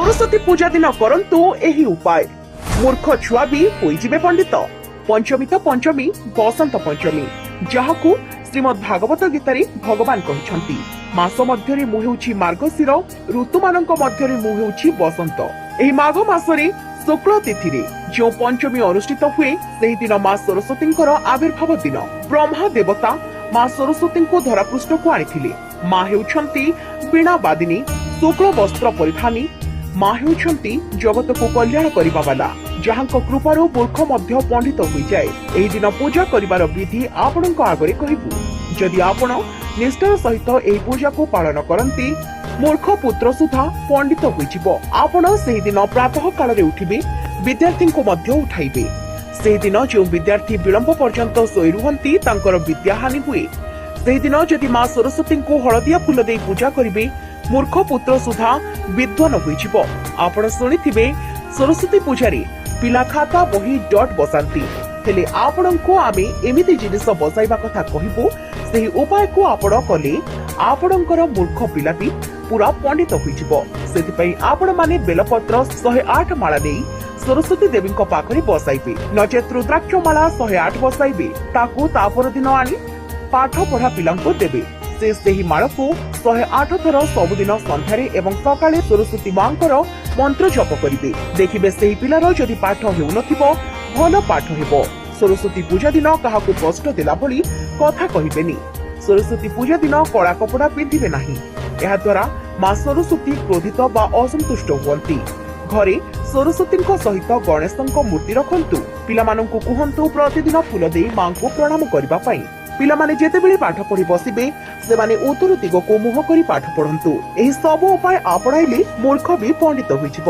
ସରସ୍ୱତୀ ପୂଜା ଦିନ କରନ୍ତୁ ଏହି ଉପାୟ, ମୂର୍ଖ ଛୁଆ ବି ହୋଇଯିବେ ପଣ୍ଡିତ। ପଞ୍ଚମୀ ତ ପଞ୍ଚମୀ, ବସନ୍ତ ପଞ୍ଚମୀ, ଯାହାକୁ ଶ୍ରୀମଦ୍ ଭାଗବତ ଗୀତାରେ ଭଗବାନ କହିଛନ୍ତି, ମାସ ମଧ୍ୟରେ ମୁଁ ହେଉଛି ମାର୍ଗଶିର, ଋତୁମାନଙ୍କ ମଧ୍ୟରେ ମୁଁ ହେଉଛି ବସନ୍ତ। ଏହି ମାଘ ମାସରେ ଶୁକ୍ଳ ତିଥିରେ ଯେଉଁ ପଞ୍ଚମୀ ଅନୁଷ୍ଠିତ ହୁଏ, ସେହିଦିନ ମା ସରସ୍ୱତୀଙ୍କର ଆବିର୍ଭାବ ଦିନ। ବ୍ରହ୍ମା ଦେବତା ମା ସରସ୍ୱତୀଙ୍କୁ ଧରାପୃଷ୍ଠକୁ ଆଣିଥିଲେ। ମା ହେଉଛନ୍ତି ବୀଣାବାଦିନୀ, ଶୁକ୍ଳ ବସ୍ତ୍ର ପରିଧାନୀ। ମା ହେଉଛନ୍ତି ଜଗତକୁ କଲ୍ୟାଣ କରିବା ବାଲା, ଯାହାଙ୍କ କୃପାରୁ ମୂର୍ଖ ମଧ୍ୟ ପଣ୍ଡିତ ହୋଇଯାଏ। ଏହି ଦିନ ପୂଜା କରିବାର ବିଧି ଆପଣଙ୍କ ଆଗରେ କହିବୁ। ଯଦି ଆପଣ ନିଷ୍ଠାର ସହିତ ଏହି ପୂଜାକୁ ପାଳନ କରନ୍ତି, ମୂର୍ଖ ପୁତ୍ର ସୁଦ୍ଧା ପଣ୍ଡିତ ହୋଇଯିବ। ଆପଣ ସେହିଦିନ ପ୍ରାତଃ କାଳରେ ଉଠିବେ, ବିଦ୍ୟାର୍ଥୀଙ୍କୁ ମଧ୍ୟ ଉଠାଇବେ। ସେହିଦିନ ଯେଉଁ ବିଦ୍ୟାର୍ଥୀ ବିଳମ୍ବ ପର୍ଯ୍ୟନ୍ତ ଶୋଇ ରୁହନ୍ତି, ତାଙ୍କର ବିଦ୍ୟାହାନି ହୁଏ। ସେହିଦିନ ଯଦି ମା ସରସ୍ୱତୀଙ୍କୁ ହଳଦିଆ ଫୁଲ ଦେଇ ପୂଜା କରିବେ, ମୂର୍ଖ ପୁତ୍ର ସୁଦ୍ଧା ବିଦ୍ୱାନ ହୋଇଯିବ। ଆପଣ ଶୁଣିଥିବେ, ସରସ୍ୱତୀ ପୂଜାରେ ପିଲା ଖାତା ବହି ଡଟ୍ ବସାନ୍ତି। ହେଲେ ଆପଣଙ୍କୁ ଆମେ ଏମିତି ଜିନିଷ ବସାଇବା କଥା କହିବୁ, ସେହି ଉପାୟକୁ ଆପଣ କଲେ ଆପଣଙ୍କର ମୂର୍ଖ ପିଲା ବି ପୁରା ପଣ୍ଡିତ ହୋଇଯିବ। ସେଥିପାଇଁ ଆପଣମାନେ ବେଲପତ୍ର 108 ମାଳା ନେଇ ସରସ୍ୱତୀ ଦେବୀଙ୍କ ପାଖରେ ବସାଇବେ, ନଚେତ ରୁଦ୍ରାକ୍ଷ ମାଳା 108 ବସାଇବେ। ତାକୁ ତା ପରଦିନ ଆଣି ପାଠ ପଢା ପିଲାଙ୍କୁ ଦେବେ। ସେ ସେହି ମାଳକୁ 108 ଥର ସବୁଦିନ ସନ୍ଧ୍ୟାରେ ଏବଂ ସକାଳେ ସରସ୍ୱତୀ ମାଙ୍କର ମନ୍ତ୍ର ଜପ କରିବେ। ଦେଖିବେ, ସେହି ପିଲାର ଯଦି ପାଠ ହେଉନଥିବ, ଭଲ ପାଠ ହେବ। ସରସ୍ୱତୀ ପୂଜା ଦିନ କାହାକୁ କଷ୍ଟ ଦେଲା ଭଳି କଥା କହିବେନି। ସରସ୍ୱତୀ ପୂଜା ଦିନ କଳା କପଡ଼ା ପିନ୍ଧିବେ ନାହିଁ। ଏହାଦ୍ୱାରା ମା ସରସ୍ୱତୀ କ୍ରୋଧିତ ବା ଅସନ୍ତୁଷ୍ଟ ହୁଅନ୍ତି। ଘରେ ସରସ୍ୱତୀଙ୍କ ସହିତ ଗଣେଶଙ୍କ ମୂର୍ତ୍ତି ରଖନ୍ତୁ। ପିଲାମାନଙ୍କୁ କୁହନ୍ତୁ ପ୍ରତିଦିନ ଫୁଲ ଦେଇ ମାଙ୍କୁ ପ୍ରଣାମ କରିବା ପାଇଁ। ପିଲାମାନେ ଯେତେବେଳେ ପାଠ ପଢି ବସିବେ, ସେମାନେ ଉତ୍ତର ଦିଗକୁ ମୁହଁ କରି ପାଠ ପଢନ୍ତୁ। ଏହି ସବୁ ଉପାୟ ଆପଣାଇଲେ ମୂର୍ଖ ବି ପଣ୍ଡିତ ହୋଇଯିବ।